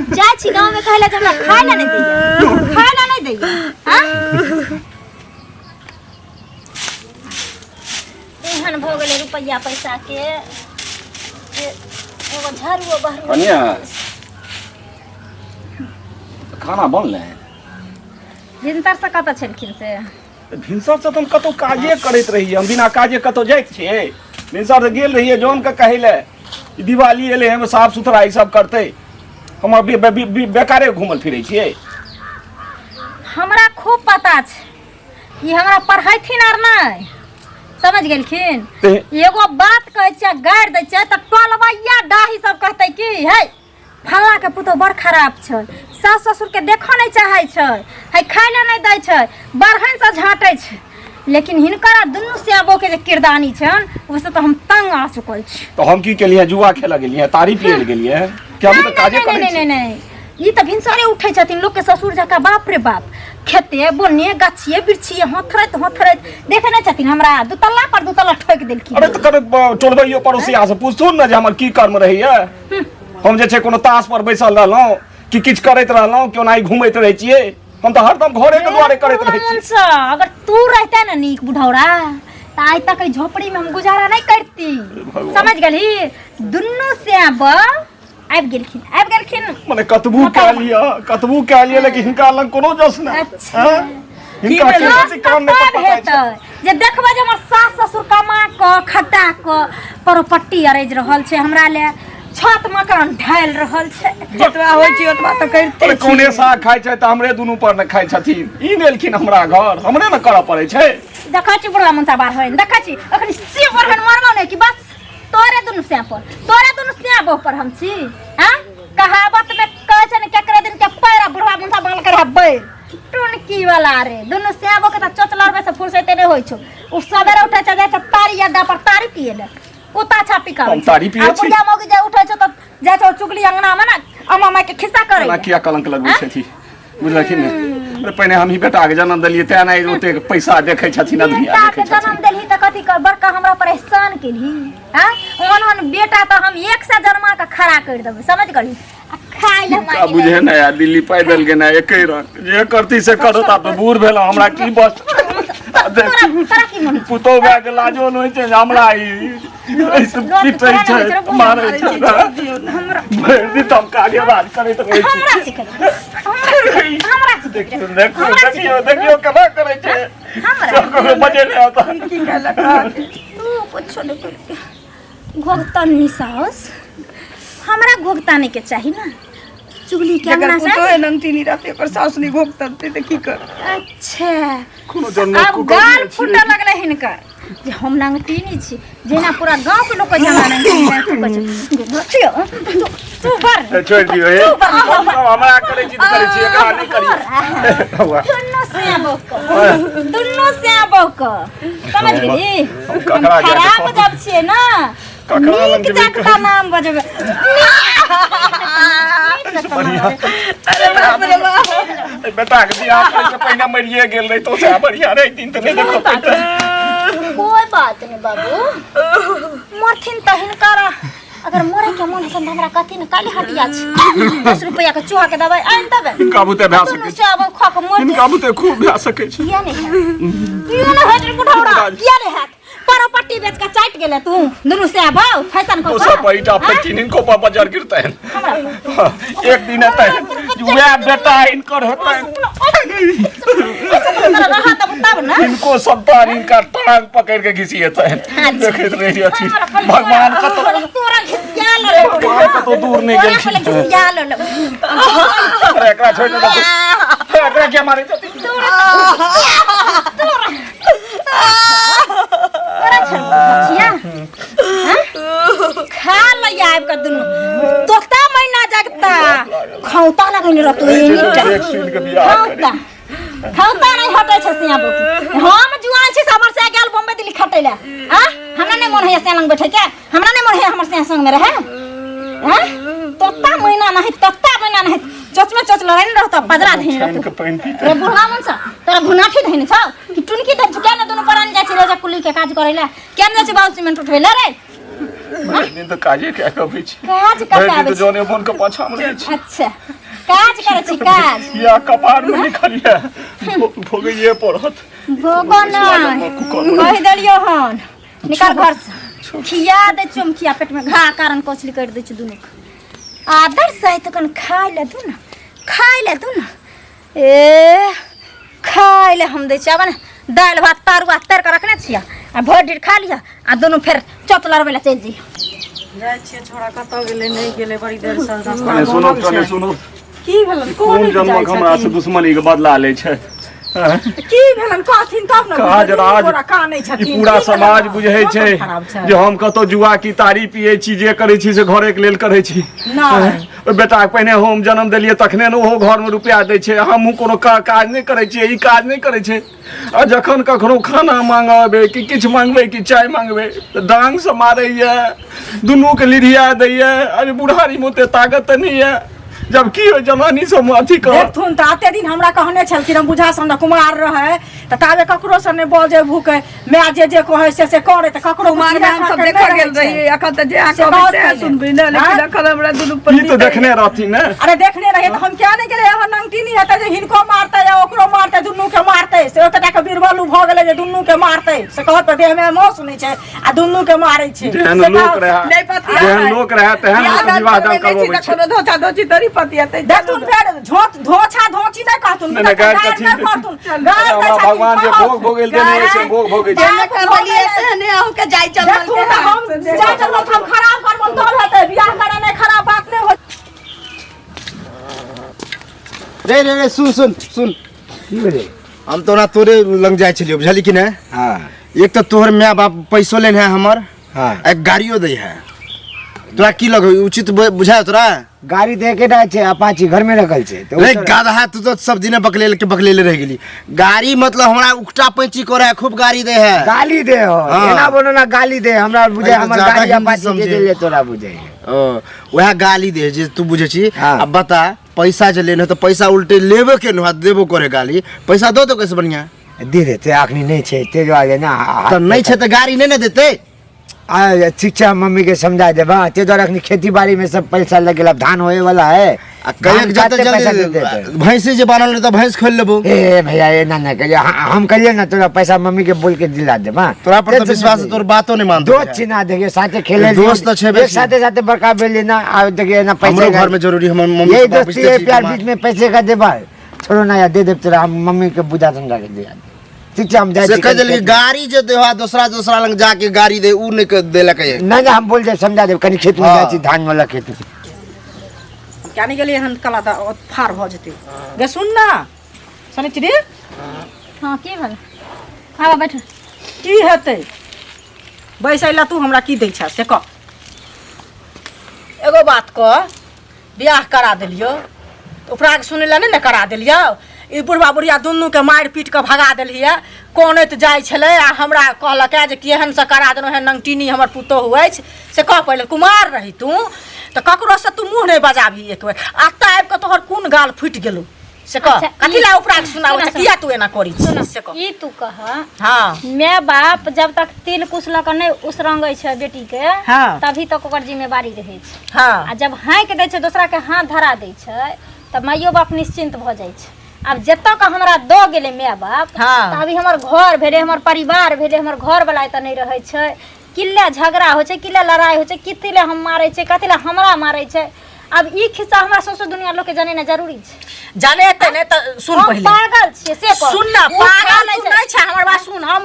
जाइ छी गाँव में कहै लए जे हमरा खाय लए नहि दैया, खाय लए नहि दैया। आँ? एहन भऽ गेलै रुपैआ पैसा के जे एगो झाड़ुओ बहरू। कनिया, खाना बनलै? भिनसर से कतऽ छलखिन से? भिनसर से तऽ हम कतहु काजे करैत रहियै। हम बिना काजे कतहु जाइत छियै? भिनसर से गेल रहियै जौनके कहै लए, ई दिवाली एलै, हम साफ सुथरा ई सब करतै। हम अभी बेकारे घूमल फिरै छियै? हमरा खूब पता छै, ई हमरा पढ़ैथिन आर नहि, समझ गेलखिन? एगो बात कहै छियै, गारि दै छियै तऽ टोलबैया डाही सब कहतै कि है फल्लाँ के पुतोह बड़ खराब छै, सास ससुर के देखऽ नहि चाहै छै, है खाय लए नहि दै छै, बढ़ैन से झाँटै छै। लेकिन हिनकर आ दुनू स्याबो के जे किरदानी छनि, ओहिसँ तऽ हम तंग आ चुकल छी। तऽ हम की केलियै? जुआ खेलऽ गेलियै? तारी पियै लए गेलियै? कि हम तऽ काजे नहि करै नहि छी। नहि नहि, ई तऽ भिनसरे उठै छथिन लोकके ससुर जकाँ। बाप रे बाप, खेते बोने गाछिए बिरछिए हथरैत हथरैत देखे नहि छथिन, हमरा दुतल्ला पर दुतल्ला ठोकि देलखिन। अरे तऽ कने टोलबैयो पड़ोसिया से पूछथुन ने जे हमर की कर्म रहैया। हम जे छै कोनो ताश पर बैसल रहलहुँ कि किछु करैत रहलहुँ कि ओनाही घूमैत रहै छियै? हम तऽ हरदम घरे के दुआरे करैत रहै छी। से अगर तू रहते ने नीक बुढ़ौरा, तऽ आइ तक एहि झोपड़ी में हम गुजारा नहीं करती। भगवान। समझ गेलही? दुनू श्याम आबि गेलखिन, आबि गेलखिन। मने कतबू कए लिअ, कतबू कए लिअ, लेकिन हिनका लग कोनो जस नहि। अच्छा। हँ? हिनका की के काम नहि तब पता छै। हेतै जे देखबै जे हमर सास ससुर कमा कऽ खटा कऽ प्रॉपर्टी अरेज रहल छै, हमरा ले छत मकान ढालि रहल छै। जतबा होइ छै ओतबा तऽ करिते अरे छी। कोने साग खाइ छै तऽ हमरे दुनू पर ने खाइ छथिन। ई ने एलखिन हमरा घर, हमरे ने करऽ पड़ै छै। देखै छी बुढ़वा मनसा बाहर होइन, देखै छी अखन से बढ़न मरबो नहि कि बस तोरे दुनू स्या पर, तोरे दुनू स्या बहु पर हम छी। हाँ, कहावत में कहै छै ने, केकरे दिन के पैर आ बुढ़वा मनसा बनल करे है बैल टुनकी वाला रे। दुनू स्या बहु के तऽ चोच लड़बै से फुर्सते नहि होइ छौ। उ सवेरे उठै छै, जाइ छै तारी अड्डा पर तारी पिए ले, कुत्ता छापी का। हम तारी पियै छी? बुढ़िया मौगी जे उठै छै तऽ जाइ छै चुगली अंगना में ने अम्मा माय के खिस्सा करै एना ले। किया कलंक लगबै छथि, बुझलखिन ने? अरे पहिने हमही बेटाके जन्म देलियै, तें नहि ओतेक पैसा देखै छथिन, अधुनिया बेटा देखै के जन्म छथिन। देलही तऽ कथी कर बड़का हमरा पर एहसान केलही? हाँ, ओहन ओहन बेटा तऽ हम एक सए जन्मा के खड़ा करि देबै, समझ गेलही? आ खाय लए का मांगि बुझे ने यार, दिल्ली पैदल गेना एके रंग, जे करती से करत। आब तऽ बूढ़ भेलहुँ, हमरा की बस। तोरा तोरा की मन? पुतोह भए के लाजो नहि होइ छै जे हमरा ई एहिसँ लोक पीटै तोरा छै, नहि होइ छै, मारै छै। भरि दिन तऽ हम काजे राज करैत रहै छी। हमरा सिखै, हमरा सिखै। देखियौ देखियौ देखियौ देखियौ केना करै छै। हमरा ककरो बजेने आता। की कहलक अहाँके? तू कुछो नहि करके घोघतनी साहस हमरा घोघताने के चाही ना चुगली के जकर अंगना से। पुतोह नंगटी रहतै, ओकर साउस नहि घोघतै तऽ की कर? अच्छा, कोनो जन्म आब गाल फूटऽ लगलै हिनकर जे हम नंगटी नहि छी, जेना पूरा गांव के लोक कहै छै हमरा नंगटी नहि। तू कहै छै देखियौ, तू तू बर छोड़ि दियौ हे। तू बर हम हमरा करै छी तऽ करै छी, एकरा नहि करियौ। दुनू श्याम के, दुनू श्याम के, समझ गेली? हम ककरा जाके खराब कहब? जब छियै ना, ककरा लग नीक जेबै? जगता नाम बजबै। बढ़िया। अरे बाप रे बाप! एहि बेटाके बियाह करै से पहिने मरिए गेल रहितौ से बढ़िया रहि दिन तऽ नहि देखऽ पैतै। कोई बात नहीं बाबू, मरथिन तऽ हिनकर अगर मरे के मन हेतन तऽ हमरा कहथिन, काल्हि हटिया छै, 10 रुपैआ के चूहा के दवाई आनि देबै। हिनका बुते भए दुनू सकै छै? से आब खा के मर। हिनका बुते खूब भए सकै छै। किया नहीं हैत? किया नहीं हैत रे बुढ़ौरा? किया नहीं हैत? परोपट्टी बेच के चाटि गेले तू दुनू से आब फैशन को। दोसर पर ईटा फेंकथिन, हिनको पर बजर गिरतनि। एक दिन हेतै, वएह बेटा हिनकर हेतनि, रहत तब ने। हिनको संतान हिनका टांग पकड़ के घिसिएतनि, देखैत रहि अथी। भगवान कतौ तोरा घिसिया ले। भगवान कतौ दूर नहि तोरा गेलखिन। पहिले घिसिया ले। अरे एकरा छोड़ि दे, एकरा किया मारै छथिन? तोरा छोड़ खा ले आबि कऽ दुनू तोता मैना जगता खौता लगेने रहतो। देख सुनि के बियाह करी। खौता खौता नहीं हटै छै सिया बोकी। हम जुआन छी से हमर से गेल बम्बई दिल्ली खटै ले। आ हमरा नहीं मन है सिया लंग बैठे के, हमरा नहीं मन है हमर सिया संग में रहे। हैं, तोता मैना नहीं, तोता मैना नहीं, चोच में चोच लड़ाई रहतो, पजरा धैने छानि रहतो। के पानि पीतै। रे बुढ़ा मन सा, तोरा घुनाठी धैने छौ कि टुनकी धैने छौ? किया ने दुनू परानी जाइ छी रोजा कुली के काज करै ले? किया ने जाइ छी बाबू सीमेंट उठबै ले रे? भरि दिन तऽ काजे कए कऽ अबै छी। काज कऽ भरि के दिन आबै तऽ छी। जने बोन के पाछामे रहै छी। अच्छा, काज करै छी काज। या कपार में लिखल ये भोगैये पड़त। भोगो नहि, कहि देलियौ हन, निकल घर से। खिया दै छियौ हम, खिया पेटमे घा कारण कोचली करि दै छियौ दुनूके। आदर से आइ तखन खाय लए दू ने, खाय लए दू ने। ए खाय लए हम दै छियै, आब ने दालि भात तरुआ तर कऽ रखने छियै आ भरि ढेर खा लिअ आ दुनू फेर चौत लड़बै लए चलि जइयौ। जाइ छियै, छोड़ा कतऽ गेलै नहि गेलै, बड़ी देर से रास्ता कने सुनो, बनल कने छै। सुनो। की भेलन? कोन कोन जन्मक हमरा से दुश्मनी के बदला लै छै? आँय? की भेलन कहथिन तब ने। काज दुनू राज गोरा कानै ई छथिन। पूरा की भेलन? समाज बुझै मोन छै खराब छै जे हम कतौ जुआ की तारी पियै छी, जे करै छी से घरे के लेल करै छी। नहि। ओहि बेटाके पहिने हम जन्म देलियै तखने ने ओहो घरमे रुपैआ दै छै। हमहूँ कोनो काज नहि करै छियै, ई काज नहि करै छै। आ जखन कखनो खाना मांगबै कि किछु मांगबै कि चाय मांगबै तऽ डाँगसँ मारैए, दुनूके लिरिया दैए। अरे बुढ़ारीमे ओते ताकत तऽ नहि यऽ, जब की ओहि जनानी सब अथी कर देखथुन तऽ एते दिन हमरा कहने छलखिन, हम बुझा से हमरा कुमार रहै तऽ ताबे ककरो से नहि बजै भूकै, माय जे जे कहै से से करै, तऽ ककरो कुमार में हम सब देखऽ गेल रहियै। अखन तऽ जे अहाँ से कहबै कहत सएह पहिले। सुनबै ने, लेकिन आँय? अखन हमरा दुनू ई पति तऽ देखने रहथिन ने। अरे देखने रहियै तऽ हम किया नहि गेलै? एहन नंगटी नहि हेतै जे हिनको मारतै या ओकरो मारतै, दुनू के मारतै से ओतऽ के बीरबलू भऽ गेलै जे दुनू के मारतै से कहत तऽ देहमे माउस नहि छै आ दुनू के मारै छै। जेहन से लोक कहत। रहए, नहि पतिया जेहन लोक रहए तेहन लोक विवाह दान करबबै छै। कोनो धोचा धोची तरी पतियेतै। देखथुन फेर झोत धोछा धोची नहि कहथुन। नहि, नहि, गारि गारि कथी नहि देथिन? कहथुन, गारि दै हमरा छथिन, भगवान जे कहत। भोग भोगैल देने अछि से भोग भोगै छै। जेना करबलियै तेहने अहूँके जाइ चलल। देखथुन तऽ हम जाइ चलबो तऽ हम खराब करबो तब हेतै बियाह करेनाइ, खराब बात नहि होइ। रे रे रे, सुन सुन सुन। की भेलै? हम तो ओना तोरे लग जाइ छलियौ, बुझली कि नहि? हाँ। एक तऽ तोहर माय बाप पैसो लेने है हमर। हाँ। एक गाड़ियो दै है तोरा, की लगै उचित बुझाय तोरा? गाड़ी दे के ना छै, अपाची घर में रखल छै तऽ रे गधा, तू तो सब दिने बकलेल के बकलेले रह गेली। गाड़ी मतलब हमरा उकटा पैंची करे है, खूब गाड़ी दे है। गाली दे हो। हाँ। एना बोलो ना, गाली दे हमरा बुझे। अरे हमर ज्यादा गाड़ी हिंदी अपाची दे समझे। देले तोरा बुझे। ओ वएह गाली दे जे तू बुझे छी। हाँ। अब बता, पैसा जे लेने तो पैसा उल्टे लेबे के न देबो करे गाली, पैसा दो तो कैसे बढ़िया दे देते, अखनी नहीं छै ते दुआरे ना। तऽ नहीं छै तऽ गाड़ी नहीं ने देते। आ ठीक छै, हम मम्मी के समझा देब। हाँ, ते दुआरे अखनी खेती बाड़ी में सब पैसा लग गेल, अब धान होए वाला है। आ कहियो धान जते काटते पैसा दे जल्दी देते। भैंसी जे बनल रहे तऽ भैंस खोलि लेबो। ए भैया, ए ना ना कहियो। हाँ, हम कहियो ना तोरा पैसा मम्मी के बोल के दिला देब। हाँ, तोरा पर तऽ टेंशन विश्वास नहीं। है, तोर बातो नहीं मानतो। दोस्त छी ना, देखियो साथे खेले। दोस्त तऽ छेबे एक छी। साथे साथे बड़का भेली ना। आ देखियो ना पैसे हमरो घर में जरूरी हमर मम्मी यही पापा दोस्ती बुझते है छी प्यार बीमार। बीच में पैसे का देबा छोड़ो ना यार, दे देब तोरा, हम मम्मी के बुझा समझा के दिला देब। ठीक छै, हम जाइ से छी कहि कनि देलकै खेत में। गाड़ी जे देहो दोसरा दोसरा लग जाके गाड़ी दे, उ नहि देलकै। नहीं नहीं, हम बोल देब, समझा देब, कनि खेत में हाँ। जाइ छी, धान वाला खेत में। किया नहि गेलियै हन कला तऽ ओ फार भऽ जेतै। गे सुन ना शनिचरी। हँ, की भेल? आबऽ बैठ। की हेतै बैसै लए? तू हमरा की दै छह से कह। एगो बात कह, बियाह करा देलियौ तऽ उपराग सुनै लए नहि ने करा देलियौ? ई बुढ़बा बुढ़िया दुनूके मारि पीट कऽ भगा देलियै। कनैत जाइ छलै आ हमरा कहलक जे केहनसँ करा देलहुँ एहन नंगटिनी हमर पुतोहु अछि। से कह पहिले, कुमार रही तू तऽ ककरोसँ तू मुँह नहि बजाबही एक बेर, आ एतऽ आबि कऽ तोहर कोन गाल फूटि गेलौ से कह। अच्छा, कथी लए उपराग सुनाबै सुना, छै? किया तू एना करै छी से कह। ई तू कह। हँ। माय बाप जब तक तिल कुश लऽ कऽ नहि उसरंगै छै बेटी के, हँ। तभी तक ओकर जिम्मेवारी रहै छै। हँ। आ जब हाँकि दै छै, दोसरा के हाथ धरा दै छै, तऽ माइयो बाप निश्चिन्त भऽ जाइ छै। आब जतऽ के हमरा दऽ गेलै माय बाप, हँ। तऽ अभी हमर घर भेलै, हमर परिवार भेलै। हमर घर वाला एतऽ नहि रहै छै, किल्ले झगड़ा होइ छै, किल्ले लड़ाइ होइ छै, कथी लए हम मारै छै, कथी लए हमरा मारै छै। आब ई खिस्सा हमरा सौंसे दुनिया लोक के जनेनाइ जरूरी छै? जनेतै नहि तऽ सुन हम पहिले। पागल छियै से कह। सुन ना, ओ खा पागल लै तू छै। नहि छै, हमर बात सुन। हम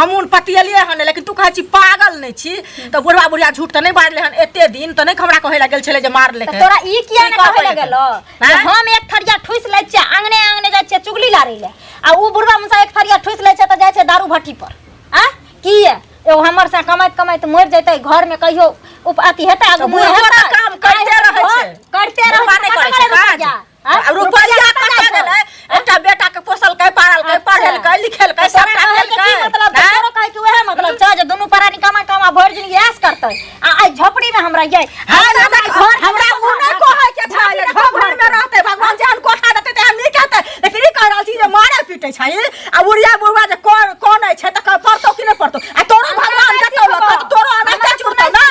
हमहूँ पतियलियै हन, लेकिन तू कहै छी पागल नहि छी तऽ बुढ़वा बुढ़िया झूठ तऽ नहि बाजलै हन? एते दिन तऽ नहि हमरा कहै लए गेल छलै जे मारलकै। तऽ तोरा ई किया की नहि कहबै कहै लए लेकिन? गेलो जे आँय? हम एक थरिया ठुसि लै छियै, आंगने आंगने जाइ छियै चुगली लारै लए, आ उ बुढ़वा मुसा एक थरिया ठुसि लै छै तऽ जाइ छै दारू भट्ठी पर? आ किया एगो हमर से कमाइत कमाइत मरि जेतै, घर में कहियो उप अथी हेतै, आगू तऽ मुँहे बुढ़बो हेतै? तऽ काम करिते आइ रहै छै। घर करिते रहै बुढ़बा छै, नहि कतऽ करै छै गेलै काज? रुपैआ? आँय? आ रुपैआ कतऽ कतऽ जाइ छै? गेलै? एकटा बेटा के पोसलकै, पाललकै, अच्छा। पढ़ेलकै लिखेलकै, तऽ तोरा सबटा कहै के की केलकै। मतलब छै? आँय? तोरो कहै के उएह मतलब छै जे दुनू प्राणी कमा कमा भरि जिंदगी ऐश करतै आ आइ झोपड़ी में हमरा यै हाँ, हमरा ना, घर हमरा उ नहि कहै के छै जे झोपड़ी में रहतै। भगवान जेहन कोठा देतै तेहन नीक हेतै, लेकिन ई कहि रहल छी जे मारै पीटै छै आ बुढ़िया बुढ़वा जे कोन कोन छै तऽ पड़तौ कि नहि पड़तौ? आ तोरो भगवान देतौ ने तऽ तोरो अनाते चुरतौ ना।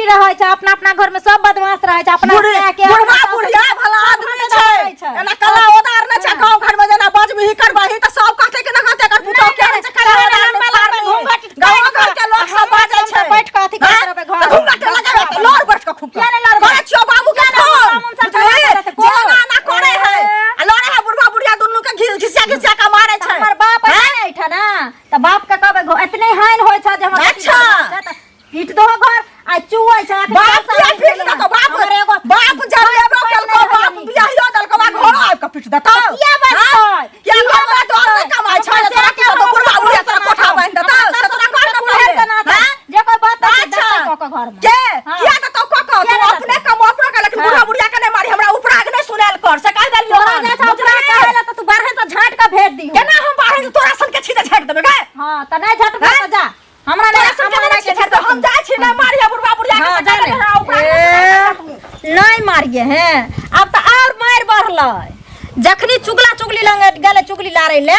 बेटी रहै छै, अपना अपना घर में सब बदमाश रहै छै, अपना बुढ़ी माय के बुढ़वा अपना बुढ़िया सासु के भला सब आदमी हाथे छै। रहै छै। एना कला ओदार नहि छै गाँव घर में, जेना बजबही करबही तऽ सब कहतै कि ना कहतै एकर पुतोह नहि, केहन छै, कला नहि, ओदार लम्बा नहि लम्बा फाड़नी। घूंघट गाँव घर के लोक सब बाजै हम छै। सब बैठ कऽ अथी करैत हैं? रहबै घर। तऽ घूंघट लगेबै तऽ लड़ बैठ कऽ खूब किया नहि लड़बै? करै छियौ बाबू के किया नहि फोन। बाबू सब बुझलिही? करैत रहतै? जे एना एना करै है ए। आ लड़ै है बुढ़वा बुढ़िया दुनू के घिसिया घिसिया के मारै छै। हमर बाप हैं? है ने एहिठाम ना, तऽ बाप के कहबै एतने हानि होइ छै जे हमर बेटी अच्छा। बदमाश छै, तऽ पीट दो घर आ चुऐ छै अखन बाप दस साल किया नहि पीट भेलै देतौ? हन। बाप हमर एगो बाप जरबेबो केलको, बाप बियाहियो देलको, आ घरो आबि कऽ पीट देतौ? किया बजतै? किया किया घरमे तोहर नहि कमाइ छै? हमरा तोरा की से हेतौ? बुढ़वा बुढ़िया तोरा हमरा कोठा बान्हि देतौ? से तोरा घर मे कुल्हड़ से ना पहिले, हैं? जे कोई बात अच्छा। कऽ कऽ घर में के हाँ। किया देतौ कऽ कऽ? किया तू नहि अपने देतौ? कमो अपनो के, लेकिन हाँ। बुढ़वा बुढ़िया के नहि मारी। हमरा उपराग नहि सुनायल कर, से कहि देलियौ तोरा हन। जे छै ओकरा बुझलिही? कहै लए तऽ तू बाहरे से झाँटि कऽ भेज दिहो। केना हम बाहर से तोरा सन के छी तऽ झाँटि देबै गै? हाँ तऽ नहि झटबै हैं? तऽ जा, हमरा तोरा नहि सन के हमरा नहि नहि छी तऽ हम जाइ छी, नहि मारिहे बुढ़वा बुढ़िया के, हाँ, से जा कहि ने। देलियौ हन, उपराग नहि सुनायल कर। नहीं मारिए हैं, अब तो और मार बढ़लै। जखनी चुगला चुगली लंग गेलै चुगली लारै ले,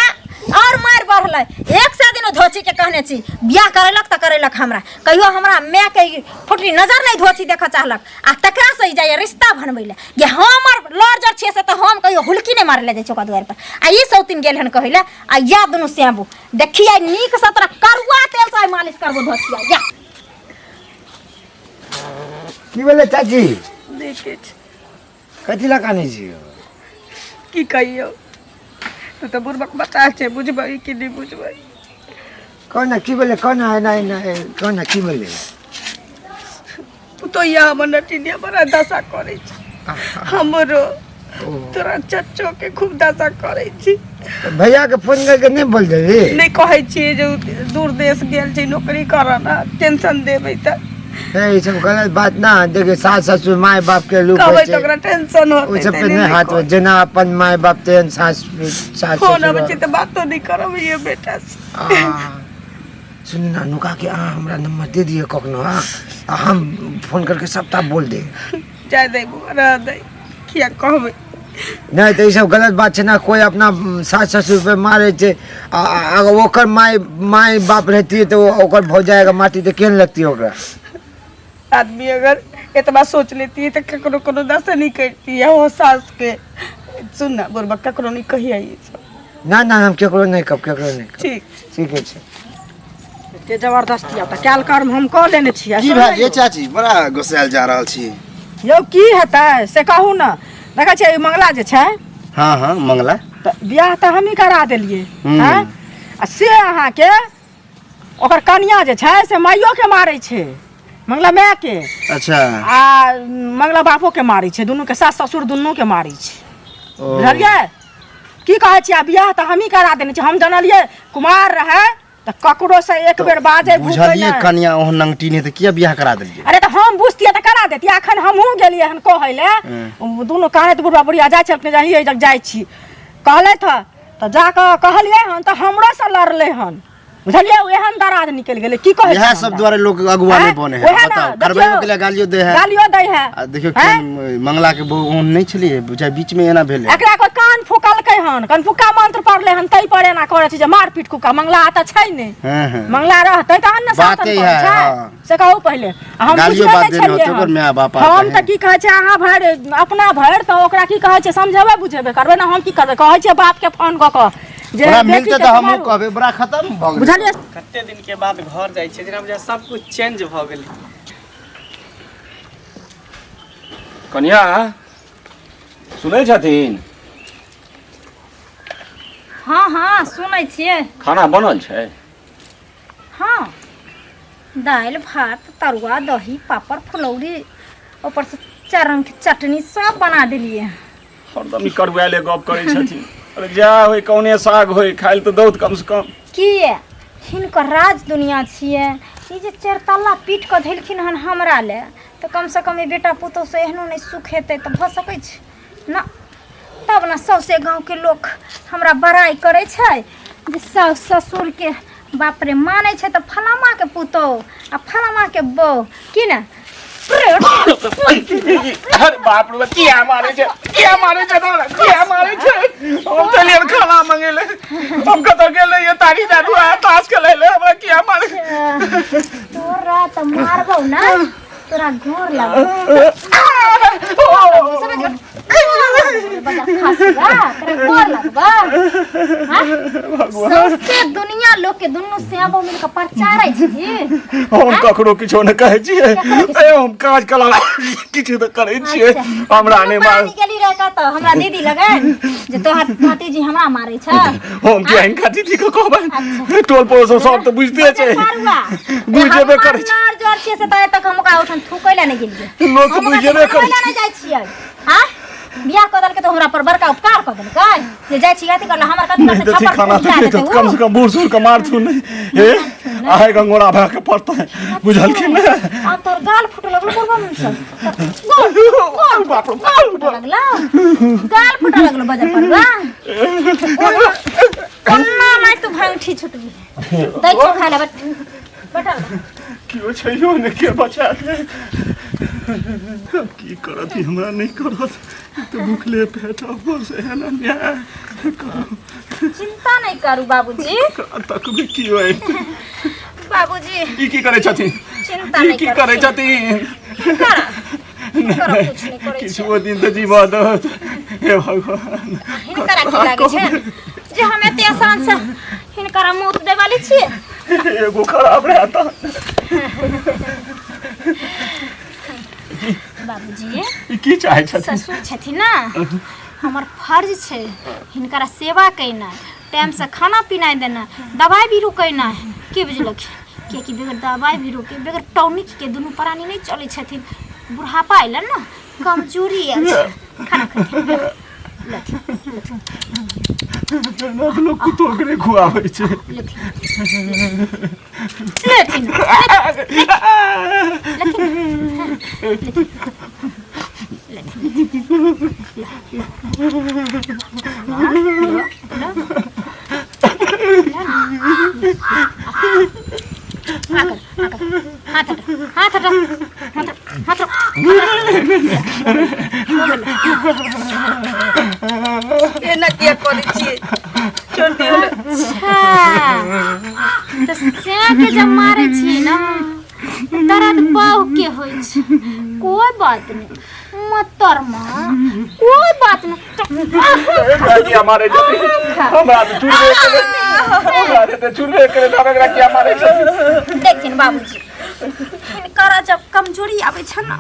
और मार बढ़लै। एक से दिन धोची के कहने छी बियाह करेलक तऽ करेलक, हमरा कहियो हमरा माय के ई फुटली नजर नहीं धोची देखऽ चाहलक, आ तकरा से ई जाइए रिश्ता बनबै ले जे हमर लड़ जड़ छियै से तऽ हम कहियो हुलकी नहि मारै ले जाइ छी ओकरा दुआरि पर, आ ई सौतीन गेल हन कहै ले। आ या दुनू श्यामबू देखी आइ नीक से तोरा करुआ तेल से आइ मालिश करबो धोतिया या। की भेलै चाची? नहि किछु। कथी लए कानै छी? की कहियौ, तू तऽ बुड़बक बता छै, बुझबै कि नहि बुझबै? कह ने की भेलै, कह ने, एना एना कह ने की भेलै? पुतोहिया हमर नटिनिया बड़ा दशा करै छै हमरो, तोरा चच्चो के खूब दशा करै छी। भैया के फोन करके नहीं बोल देबी? नहि कहै छियै जे उ दूर देश गेल छै नौकरी करऽ ने, टेंशन देबै तऽ। नहीं, ई सब गलत बात ना। देखिए, सास ससुर माय बाप के रूप कहबै होइ तऽ छै, ओकरा टेंशन ओ होतै। सब तै पे नहि नहीं हाथ कहै। जेना अपन माय बाप तेहन सास सास फोन अबै ससुर। छै तऽ बातो नहि करब ये बेटा से। आ, सुनू ना, नुका के अहाँ हमरा नंबर दे दिअ कखनो, हाँ, आ हम फोन करके सबटा बोल दे। जाय दै बौआ, रह दै, किया कहबै? नहीं तऽ ई सब गलत बात छै ना। कोई अपना सास ससुर पे मारे छै, आ आ- अगर ओकर माय माय बाप रहती तऽ ओकर भौजाई अगर मारती तऽ केहन लगती ओकरा? आदमी अगर एतबा सोच लेती तऽ ककरो कोनो दशा नहीं करती है वो सास के। सुन ना बुढ़बा, ककरो नहीं कहिया ई सब। ना ना, हम केकरो नहीं कहब, केकरो नहीं कहब। ठीक। ठीके छै। एते जबरदस्ती आब तऽ कयल कर्म हम कऽ लेने छियै। की भए गेल चाची? बड़ा गोसायल जा रहल छी। यौ, की हेतै से कहू ने। देखै छियै ई मंगला जे छै। हाँ हाँ, मंगला। तऽ बियाह तऽ हमही करा देलियै। आँय, आ से अहाँके ओकर कनिया जे छै से माइयोके मारै छै, मंगला मायके। अच्छा। आ मंगला बापोके मारै छै, दुनूके, सास ससुर दुनूके मारै छै। ओ। बुझलियै की कहै छी? आ बियाह तऽ हमही करा देने छी। हम जनलियै कुमार रहै तऽ ककरो से एक बेर बाजै भूकै बुझलियै नहि। कनिया ओहन नंगटी नहि तऽ किया बियाह करा देलियै? अरे तऽ हम बुझतियै तऽ करा देतियै। अखन हमहूँ गेलियै हन कहै लए, दुनू कानैत बुढ़बा बुढ़िया जाइ छलखिन, जहिए जग जाइ छी कहलथि हँ तऽ जाकऽ कहलियै हन तऽ हमरोसँ लड़लै हन। बुझलियै, ओ एहन दराज निकलि गेलै, की कहै इएह छी सब हमरा? दुआरे लोक अगुआ नहि आँय? बने है। ओएह ने, बताउ, देखियौ, करबैयो के लिए गालियो दे है। गालियो दै है। आ देखियौ आँय? केहन मंगला के बहू ओहन नहि छलियै बुझाइ, बीच मे एना भेलै। एकरा कोई कान फूकलकै हन, कनफुक्का मंत्र पढ़ले हन, तै पर एना करै छै जे मारपीट कुक्का। मंगला तऽ छै नहि। हँ हँ मंगला रहतै तहन ने शासन बाते करै है, छै। हाँ। से कहू पहिले, आ हम गालियो बुझबे बात नहि देने छलियै होतै ओकर हन। माय बाप आर हम कहे। तऽ की कहै छै, अहाँ भरि अपना भरि तऽ ओकरा की कहै छै समझेबै बुझेबै करबै ने। हम की करबै? कहै छियै बाप के फोन कऽ कऽ जे ओकरा बेटी मिलतै के तऽ हमहूँ सम्हारू। कहबै, बड़ा खतम भऽ गेलै। बुझलियै? कते दिन के बाद घर जाइ छियै, जेना बुझाइ सब कुछ चेंज भऽ गेलै। कनिया, सुनै छथिन? हँ हँ, सुनै छियै। खाना बनल छै? हँ, दालि भात तरुआ दही पापड़ फुलौरी, ऊपरसँ चारि रङ्गके चटनी सब बना देलियै। हरदम ई करुआएले गप करै छथिन। अरे जा होय, कौने साग होय, खाइ लए तऽ दौत कम से कम। किए हिनकर राज दुनिया छियै ई जे चारितल्ला पीट कऽ धेलखिन हन हमरा ले, तऽ कमसँ कम ई बेटा पुतोहसँ एहनो नहि सुख हेतै तऽ भऽ सकै छै ना? तब ने सौँसे गाँवके लोक हमरा बड़ाइ करै छै जे साउस ससुरके बाप रे मानै छै तऽ फलामाके पुतोहु आ फलामाके बहु की ने। अरे बाप रे, किया मारै छै? किया मारै छै तोरा? किया मारै छै? हम चलियै खाना मंगेले, हम कतऽ गेल रहियै तारी दारू आ ताश खेलै ले, हमरा किया मारै? तोरा तऽ मारबौ ना। तोरा गोर लागो समझ गेल? बजा खासुआ, तोरा गोर लगबा हाँ? सौंसे दुनिया लोग के दुनू श्यामो मिल के प्रचारै छी हम ककरो किछो नहि कहै छियै ए हम काज कला किछु तऽ करै छियै अच्छा। हमरा नहि मार पानी गेली रहे कतऽ हमरा दीदी लगन जे तोहर भतीजी हमरा मारै छ हम कि हिनका दीदी के कहबनि टोल पड़ोस सब तऽ बुझिते छै बुझेबे करै छै नार जोर छियै से तऽ आइ तक हम ओकरा ओहिठाम थूकै लए नहि गेलियै लोक तऽ हम ओकरा बुझेबे थूकै करै लए छै नहि जाइ छियै आँय बियाह कऽ देलकै तऽ हमरा पर बड़का उपकार कऽ देलकै जे जाइ छी अथी करला हमर कथी नहि करतै देथिन छप्पर खाना उठा तऽ देतै कम ओ से कम बूढ़ सूढ़ के मारथुन नहि हे आहे गंगोरा भए के पड़तै बुझलखिन ने आब तोहर गाल फूटऽ लगलो बुढ़बा मुँह गोल बाप रे गाल फूटऽ लगलो गाल फूटऽ लगलो बजर पर बा कोना नहि तू भांगठी छुटबी दै छौ खाय ला बैठ बैठल केओ छैयो ने के बचा ले की करत ई हमरा नहि करत ई तऽ भूखले पेट ऊपर से एहन अन्याय करू चिंता नहीं करू बाबूजी तकबै की अइ बाबूजी ई की करै छथिन चिंता ई नहीं की करू करै छथिन करो कुछ नहीं करै छी किछुओ दिन तऽ जीवऽ दत हे भगवान हिनकरा की लागै छै जे हम एते आसान से हिनकरा मौत दै वाली छियै एगो खराब रहै तऽ बाबूजी ई की चाहै छथिन ससुर छथिन ने हमर फर्ज छै हिनकरा सेवा केनाइ टाइमसँ खाना पीनाइ देनाइ दबाइ भी रुकेनाइ की बुझलक किएकि बगैर दबाइ भी रोके बगैर टॉनिकके दुनू प्राणी नहि चलै छथिन बुढ़ापा अयलनि ने कमजोरी आयल छै खाना खेथिन लथिन लथिन लोक कुत्तो के नहि खुआबै छै लथिन लथिन लथिन हाथ हटा हाथ हटा हाथ हाथ एना किया करै छियै छोड़ दियौ ने। अच्छा तऽ सएके जब मारै छियै ने दर्द बहु के होइ छै कोई बात नहीं मोहतरमा कोई बात नहीं एकरा किया मारै छथिन हमरा तऽ चुड़बे करे हमरा तऽ चुड़बे करे तऽ हम एकरा किया मारै छथिन देखथिन बाबूजी हिनकर जब कमजोरी आबै छै ने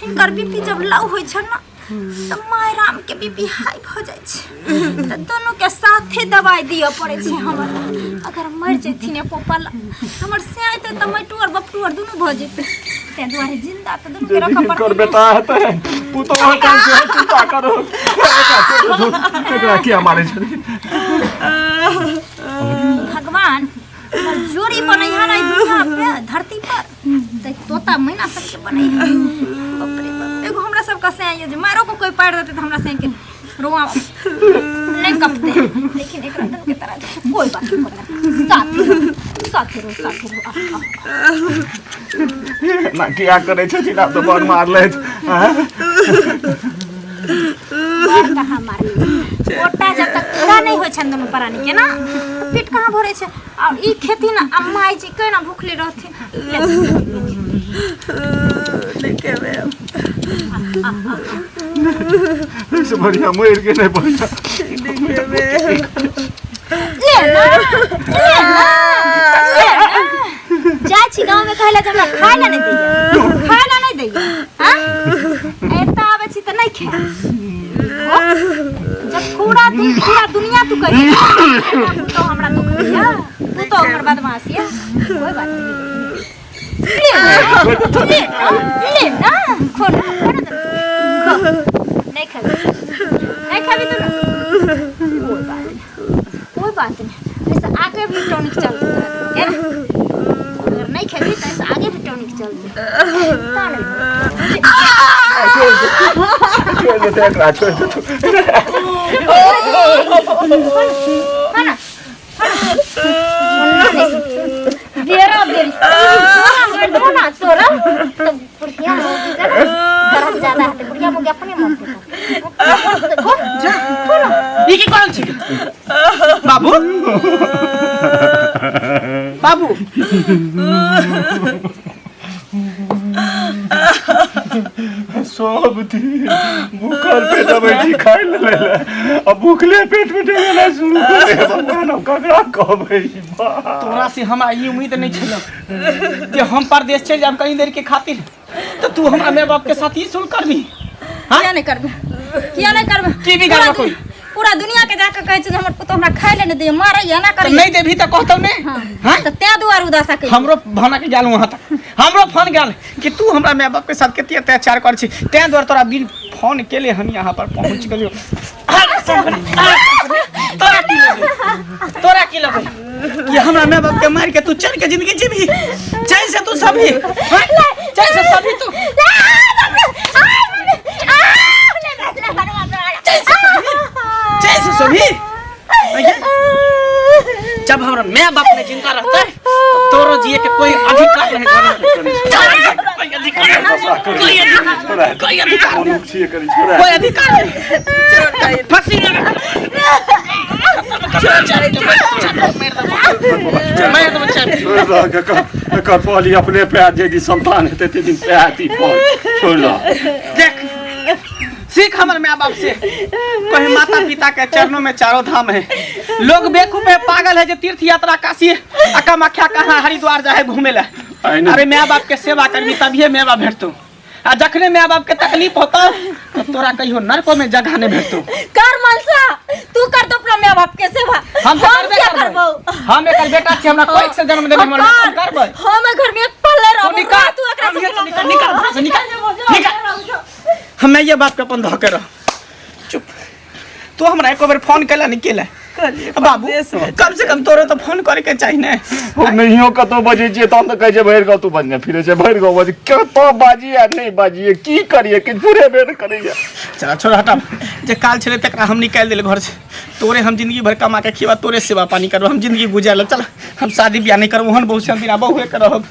हिनकर बीपी जब लो होइ छै ने तऽ my Ram के बीपी हाई भऽ जाइ छै तऽ दुनू के साथे दवाई दिअ पड़ै छै हमरा अगर मरि जेथिन एको पल हमर से अयतै तऽ मटू आओर बपटू आओर दुनू भऽ जेतै ताहि दुआरे जिंदा तऽ दुनू के रखऽ हिनकर पड़तै बेटा हेतै पुतोह हेतै सेहो चिंता करू एकरा किया मारै छथिन भगवान हमर जोड़ी बनैहा ने दुनिया पे धरती पर तऽ तोता मैना सबके बनैहा बाप रे बाप एगो हमरा सबके से आइयो जे मारो को कोई पार देते तऽ हमरा से के रोआ नहीं कपते लेकिन एकरा दुनू के तरह कोई बात नहीं करना साथे रहो साथे रहो साथे रहो आह, आह। ना किया करै छथिन आब तऽ बड़ मारलथि आँय? बड़ कहाँ मारली गोटा जब तक पूरा नहीं होइ छनि दुनू प्राणी के ना तऽ पेट कहाँ भरै छै आ ई खेथिन आ माय जी केना भूखले रहथिन नहि खेबै हम। एहिसँ बढ़िआँ मरि गेलै बढ़िआँ नहि खेबै ले ना ले ना ले ना जाइ छी गाँव में कहले जे हमरा खाय ला नहीं दैया खाय ला नहीं दैया हाँ एतऽ आबै छी तऽ नहीं खाय जब पूरा दिन पूरा दुनिया तू कही तू तो हमरा दुख दिया तू तो हमर बदमाश या कोई बात नहीं ले ना ले ना ले ना खो ना खो ना खो नहीं खाबी नहीं खाबी तू ना कोई बात नहीं कोई बात नहीं ऐसे आगे भी टॉनिक चलते है ना अगर नहीं खेबी तो ऐसे आगे भी टॉनिक चलते छोड़ देते एकरा छोड़ देते खाना बेरा बेरी तोरा दो ना तोरा तो बुढ़िया मुर्गी का ना दर्द ज्यादा है तो बुढ़िया मुर्गी अपने मरते ई की करल छी बाबू बाबू सब दिन भूखल पेट अबै छी खाय ले आ भूखले पेट में डेगेनाइ शुरू कर दे भगवान हम ककरा कहबै ई बात तोरा से हमरा ई उम्मीद नहीं छल जे हम परदेश चलि जायब कहीं देर के खातिर तो तू हमरा माय बाप के साथ ई सुल करबी किया नहीं करबे किया नहीं करबे की बिगाड़बा पूरा कोई? पूरा दुनिया के जाके कहै छै जे हमर पुतोह हमरा खाय ले नहि दैया मारैया एना तो करैया नहीं देबी तो कहतौ ने हाँ तऽ तें दुआरे उदासा कहि हमरो भाना के गेल वहाँ तक हमरो फोन गेल कि तू हमरा माय बाप के साथ कते अत्याचार कर छी तें दुआरे तोरा बिन फोन केले हम यहाँ पर पहुँच गेलियो तोरा की लगै तोरा की लगै कि हमरा माय बाप के मार के तू चैन के जिंदगी जीबी चैन से तू सभी हाँ? चैन से सभी तू चैन से सभी जब हमरा माय बाप ने जिंदा रहते तो तोरो जिए के कोई अधिकार नहीं घर में। कोई अधिकार नहीं कोई अधिकार कोई अधिकार नहीं मनुख छियै करी छोड़ा कोई अधिकार नहीं फांसी लगा चल चल चल मार दो चल छोड़ दह एकर एकर फल ई अपने पे आयत, जाहि दिन संतान हेतै ताहि दिन पे आयत ई फल छोड़ दह देख सीख हमर माँ बाप से कहीं माता पिता के चरणों में चारों धाम है लोग बेवकूफ है पागल है जो तीर्थ यात्रा काशी आ कामाख्या कहाँ हरिद्वार जाए घूमे ला आइने। अरे माँ बाप के सेवा करबी तभिए माँ बाप भेटतो आ जखने माँ बाप के तकलीफ होता तो तोरा कहियो नरको में जगह नहीं भेटतो कर मनसा तू कर दो अपना माय बाप के सेवा हम तो करबे क्या करबै करबौ हम एकर बेटा छी हमरा कोइक से जन्म देने हमर हम करबै हम घर में एक पल रह तू निकाल तू एकरा से निकाल निकाल निकाल घर से निकाल निकाल हम ये बाप के अपन धऽ के रह चुप तू हमरा एको बेर फोन केला नहीं केला बाबू कम से कम तोरो तो फोन करे के चाही ने हम नहियो कतौ बजै छियै तहन तऽ कहै छै भरि गाँव तू बजने फिरै छै भरि गाँव बजै कतौ बाजी आ नहि बाजियै की करियै किछु फुरेबे नहि करैया चला छोड़ हटा जे काल छलै तकरा हम निकालि देले घर से तोरे हम जिंदगी भर कमा के खिवा तोरे सेवा पानी करब हम जिंदगी गुजार लेब चल हम शादी ब्याह नहीं करब ओहन बहु से हम बिना बहुए के रहब